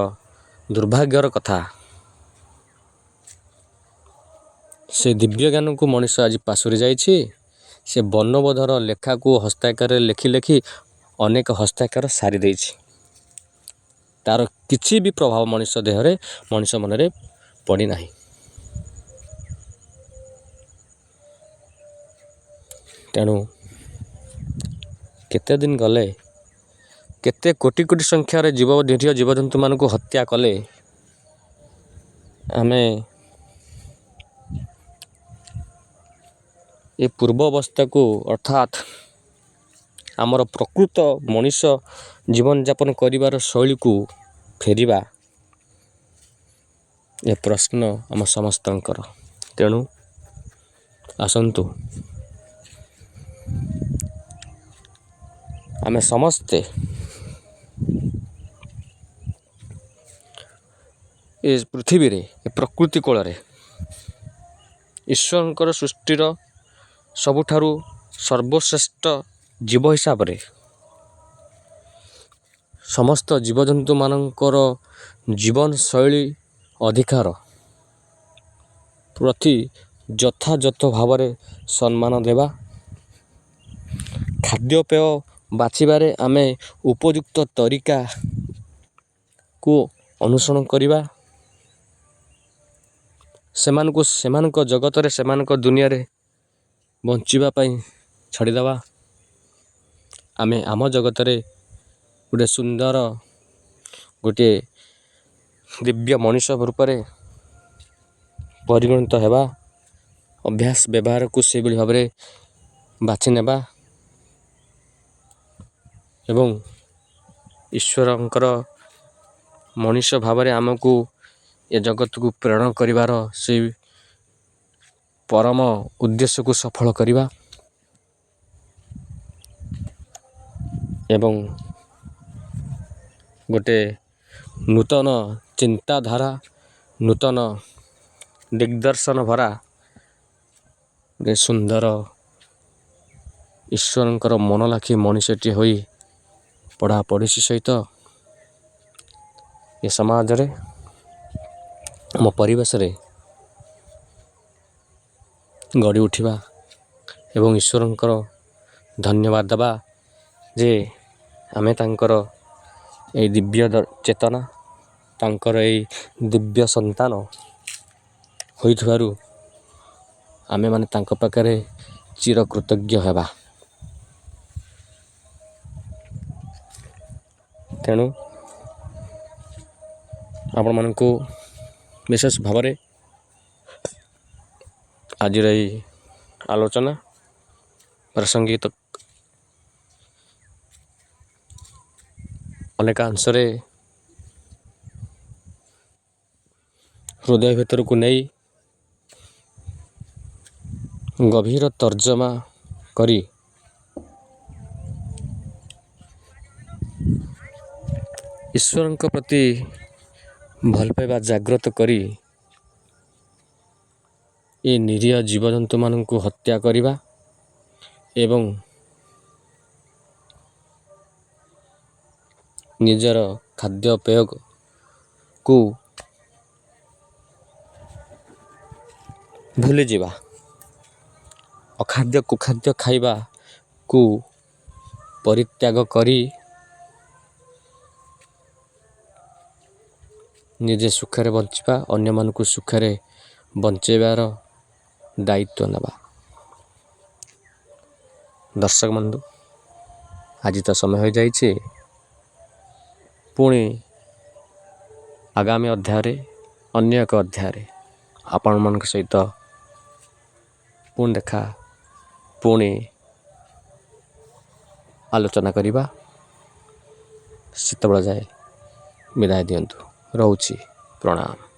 ଦୁର୍ଭାଗ୍ୟର କଥା, ସେ ଦିବ୍ୟ ଜ୍ଞାନକୁ ମଣିଷ ଆଜି ପାଶୋରି ଯାଇଛି। ସେ ବର୍ଣ୍ଣବୋଧର ଲେଖାକୁ ହସ୍ତାକ୍ଷରରେ ଲେଖି ଲେଖି ଅନେକ ହସ୍ତାକ୍ଷର ସାରି ଦେଇଛି। ତା'ର କିଛି ବି ପ୍ରଭାବ ମଣିଷ ଦେହରେ, ମଣିଷ ମନରେ ପଡ଼ିନାହିଁ। ତେଣୁ କେତେ ଦିନ ଗଲେ, କେତେ କୋଟି କୋଟି ସଂଖ୍ୟାରେ ଜୀବ, ନିରୀହ ଜୀବଜନ୍ତୁମାନଙ୍କୁ ହତ୍ୟା କଲେ ଆମେ ଏ ପୂର୍ବ ଅବସ୍ଥାକୁ, ଅର୍ଥାତ୍ ଆମର ପ୍ରକୃତ ମଣିଷ ଜୀବନଯାପନ କରିବାର ଶୈଳୀକୁ ଫେରିବା, ଏ ପ୍ରଶ୍ନ ଆମ ସମସ୍ତଙ୍କର। ତେଣୁ ଆସନ୍ତୁ ଆମେ ସମସ୍ତେ ଏ ପୃଥିବୀରେ, ଏ ପ୍ରକୃତି କୋଳରେ ଈଶ୍ୱରଙ୍କର ସୃଷ୍ଟିର ସବୁଠାରୁ ସର୍ବଶ୍ରେଷ୍ଠ ଜୀବ ହିସାବରେ ସମସ୍ତ ଜୀବଜନ୍ତୁମାନଙ୍କର ଜୀବନଶୈଳୀ ଅଧିକାର ପ୍ରତି ଯଥାଯଥ ଭାବରେ ସମ୍ମାନ ଦେବା, ଖାଦ୍ୟପେୟ ବାଛିବାରେ ଆମେ ଉପଯୁକ୍ତ ତରିକାକୁ ଅନୁସରଣ କରିବା, ସେମାନଙ୍କୁ ସେମାନଙ୍କ ଜଗତରେ, ସେମାନଙ୍କ ଦୁନିଆରେ ବଞ୍ଚିବା ପାଇଁ ଛାଡ଼ିଦେବା, ଆମେ ଆମ ଜଗତରେ ଗୋଟେ ସୁନ୍ଦର, ଗୋଟିଏ ଦିବ୍ୟ ମଣିଷ ରୂପରେ ପରିଗଣିତ ହେବା, ଅଭ୍ୟାସ ବ୍ୟବହାରକୁ ସେଇଭଳି ଭାବରେ ବାଛି ନେବା ଏବଂ ଈଶ୍ୱରଙ୍କର ମଣିଷ ଭାବରେ ଆମକୁ ଏ ଜଗତକୁ ପ୍ରେରଣ କରିବାର ସେଇ ପରମ ଉଦ୍ଦେଶ୍ୟକୁ ସଫଳ କରିବା ଏବଂ ଗୋଟେ ନୂତନ ଚିନ୍ତାଧାରା, ନୂତନ ଦିଗ୍ଦର୍ଶନ ଭରା ଗୋଟେ ସୁନ୍ଦର ଈଶ୍ୱରଙ୍କର ମନ ଲାଖି ମଣିଷଟିଏ ହୋଇ ପଢ଼ା ପଡ଼ୋଶୀ ସହିତ ଏ ସମାଜରେ, ଆମ ପରିବେଶରେ ଗଢ଼ି ଉଠିବା ଏବଂ ଈଶ୍ୱରଙ୍କର ଧନ୍ୟବାଦ ଦେବା ଯେ ଆମେ ତାଙ୍କର ଏଇ ଦିବ୍ୟ ଚେତନା, ତାଙ୍କର ଏଇ ଦିବ୍ୟ ସନ୍ତାନ ହୋଇଥିବାରୁ ଆମେମାନେ ତାଙ୍କ ପାଖରେ ଚିରକୃତଜ୍ଞ ହେବା। ତେଣୁ ଆପଣମାନଙ୍କୁ ବିଶେଷ ଭାବରେ ଆଜିର ଏଇ ଆଲୋଚନା ପ୍ରାସଙ୍ଗିକ ଅନେକାଂଶରେ ହୃଦୟ ଭିତରକୁ ନେଇ ଗଭୀର ତର୍ଜମା କରି ଈଶ୍ୱରଙ୍କ ପ୍ରତି ଭଲ ପାଇବା ଜାଗ୍ରତ କରି ଏ ନିରୀହ ଜୀବଜନ୍ତୁମାନଙ୍କୁ ହତ୍ୟା କରିବା ଏବଂ ନିଜର ଖାଦ୍ୟପେୟକୁ ଭୁଲିଯିବା, ଅଖାଦ୍ୟ କୁଖାଦ୍ୟ ଖାଇବାକୁ ପରିତ୍ୟାଗ କରି ନିଜେ ସୁଖରେ ବଞ୍ଚିବା, ଅନ୍ୟମାନଙ୍କୁ ସୁଖରେ ବଞ୍ଚେଇବାର ଦାୟିତ୍ୱ ନେବା। ଦର୍ଶକ ବନ୍ଧୁ, ଆଜି ତ ସମୟ ହୋଇଯାଇଛି। ପୁଣି ଆଗାମୀ ଅଧ୍ୟାୟରେ, ଅନ୍ୟ ଏକ ଅଧ୍ୟାୟରେ ଆପଣମାନଙ୍କ ସହିତ ପୁଣି ଦେଖା, ପୁଣି ଆଲୋଚନା କରିବା। ସେତେବେଳେ ଯାଏ ବିଦାୟ ଦିଅନ୍ତୁ, ରହୁଛି, ପ୍ରଣାମ।